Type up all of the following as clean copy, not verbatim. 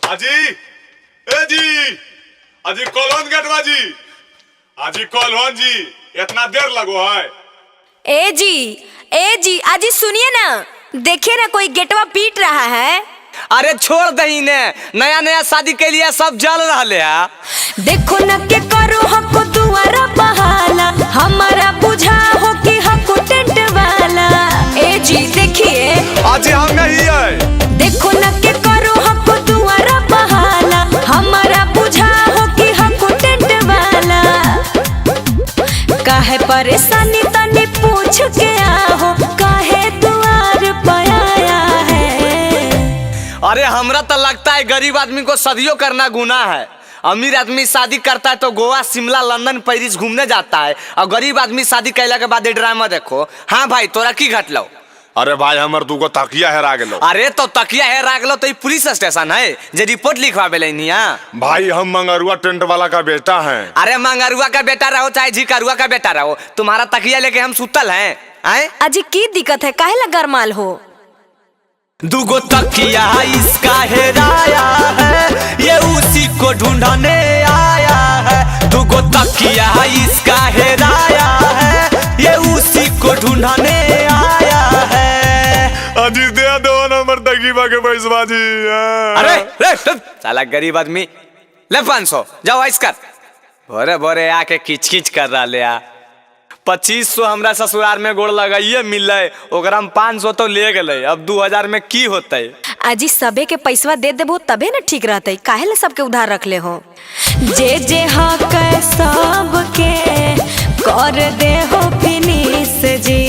अजी ए जी, अजी कॉलोन गेटवा जी, अजी कॉलोन जी, इतना देर लगो है। ए जी, ए जी, अजी सुनिए ना, देखिए ना कोई गेटवा पीट रहा है। अरे छोड़ दही ने, नया नया शादी के लिए सब जल रहा है। देखो न के करो हमको दुआरा बहाला, हमारा बुझा हो कि हमको टेंट वाला। ए जी देखिए, अजी हम नहीं है। देखो न के करो हमको दुआरा बहाला, हमारा बुझा हो कि हमको टेंट वाला। काहे परेशानी तनी पूछ के आहो, काहे दुआर पर आया है। अरे हमरा तो लगता है गरीब आदमी को सदियों करना गुनाह है। अमीर आदमी शादी करता है तो गोवा, शिमला, लंदन, पेरिस घूमने जाता है, और गरीब आदमी शादी कैला के बाद ड्रामा देखो। हाँ भाई, तोरा की घटलो? अरे भाई हमर दूगो तकिया हेरा गेलो। अरे तो तकिया हेरा गेलो तो पुलिस स्टेशन है जे रिपोर्ट लिखवावे लेनिया। भाई हम मंगरुआ टेंट वाला का बेटा है। अरे मंगरुआ का बेटा रहो चाहे झिकरुआ का बेटा रहो, तुम्हारा तकिया लेके हम सुतल हैं। आए अजी की दिक्कत है, काहे ला गरमाल हो? दूगो तकिया इसका हेराया है, ये उसी को ढूंढने आया है। दूगो तकिया इसका हेराया है, ये उसी को ढूंढने आया है। अजी दे दो नंबर तकिया के पैसा जी। अरे रे साला गरीब आदमी, ले 500 जाओ आइस कर। भोरे भोरे आके किच किच कर रहा ले। 2500 हमरा ससुराल में गोड़ लगाइए मिले, ओकरा में 500 तो ले गए, अब 2000 में की होते। अजी सबे के पैसवा दे देबो तबे ना ठीक रहते, काहे ला सबके उधार रख ले हो। जे जे हक सबके कर दे हो फिनिश जी,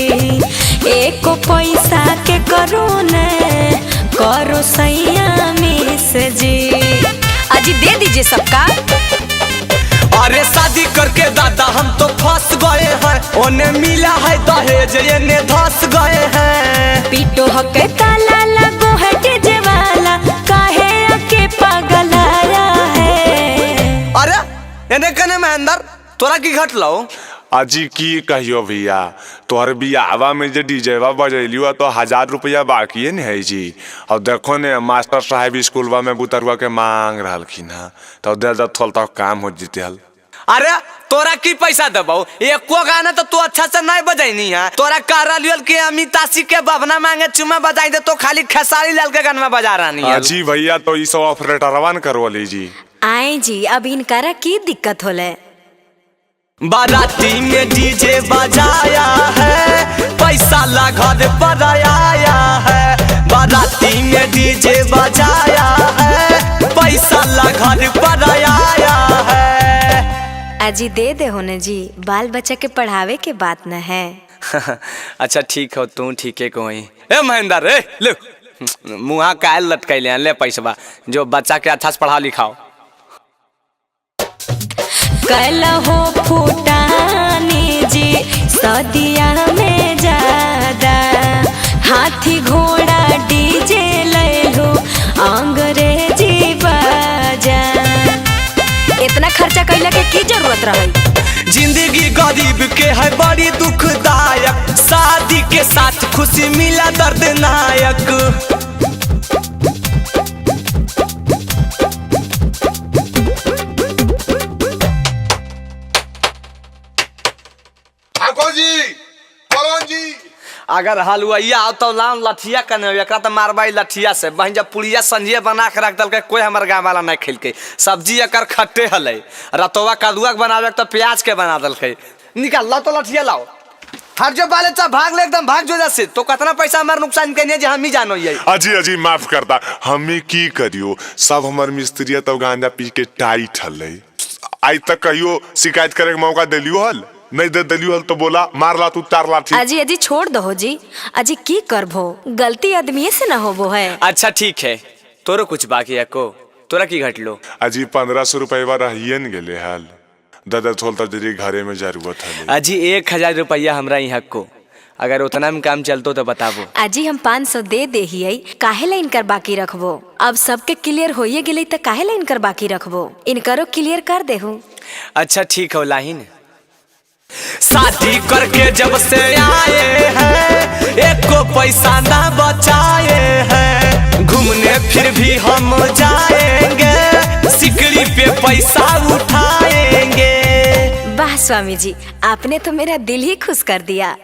एको पैसा के करो ने करो सैया मिस जी। अजी दे दीजिए सबका। अरे शादी करके दादा हम तो फंस गए हैं, ओने मिला है दहेज ये धस गए हैं। पीटो हके ताला लगो है डीजे वाला, काहे आके पागल आया है। अरे एने कने महेंद्र तोरा की घट लो? अजी की कहियो भैया, तोहर बियाहवा में जे डीजेवा बजैलियो तो 1000 रुपया बाकी न है जी। और देखो ने मास्टर साहब स्कूलवा में बुतरुआ के मांग रहलखिन है, तो दे दे थोल तो काम हो जीते हल। अरे तोरा की पैसा देबो, एको गाना तो तू अच्छा से नहीं बजैनी है। तोरा कह रहलियो कि अमितासी के बबना मांगे चुमा बजाई दे, तो खाली खेसारी लाल के गाना बजा रहनी है। अजी भैया तो ई सब ऑपरेटरवा न करवली जी। आए जी अब इनकरा की दिक्कत होले। बाराती में डीजे बजाया है, पैसा ला घर पर आया है। बाराती में डीजे बजाया है, पैसा ला घर पर आया है। अजी दे दे होने जी, बाल बच्चा के पढ़ावे के बात न है। अच्छा ठीक हो, तू ठीक है कोई। ए महेंद्र ए ले मुहा कायल लटकैले, ले पैसवा जो बच्चा के अच्छा से पढ़ाओ लिखाओ। कल हो फूटानी जी सदिया में ज्यादा, हाथी घोड़ा डीजे ले लो अंग्रेजी बाजा। इतना खर्चा कैला के की जरूरत रहे। जिंदगी गरीब के है बड़ी दुखदायक, शादी के साथ खुशी मिला दर्दनायक। अगर हलुआइया आओ तो लाम लठिया कने, एकरा तो मारबाई लठिया से। बहन जब पुड़िया संझिया बना के रख दलकै, कोई हमर गाँव वाला नहीं खेलकै। सब्जी एकर खट्टे हलै, रतोवा कदुआ के बनावे तो प्याज के बना दलकै। निकाल लाओ तो लठिया लाओ, हर जो बाले चा भाग ले, एकदम भाग जो जैसे तो कितना पैसा हमार नुकसान के जे हम ही जानो ये। अजी अजी माफ करता, हमें की करियो, सब हमर मिस्त्री तो गांजा पी के टाइट हलै। आई तक कहियो शिकायत करे के मौका देलियो हल नहीं दे दिलियो हल तो बोला मार ला तू 4 लाठी। अजी अजी छोड़ दो जी, अजी की करभो, गलती आदमी से ना होबो है। अच्छा ठीक है, तोरो कुछ बाकी है को? तोरा की घटलो? अजी 1500 रुपया रहिए न गेले हल, दादा थोलता जरी घरे में जरूरत है। अजी 1000 रुपया हमरा यहाँ को, अगर उतना में काम चलतो तो बताबो। अजी हम 500 दे दे ही, काहे ला इनकर बाकी रखबो? अब सबके क्लियर होइए गेले त काहे ला इनकर बाकी रखबो, इनकरो क्लियर कर देहु। अच्छा ठीक हो लाहिन। शादी करके जब से आए हैं, एको पैसा ना बचाए हैं। घूमने फिर भी हम जाएंगे। पैसा उठाएंगे। वाह स्वामी जी, आपने तो मेरा दिल ही खुश कर दिया।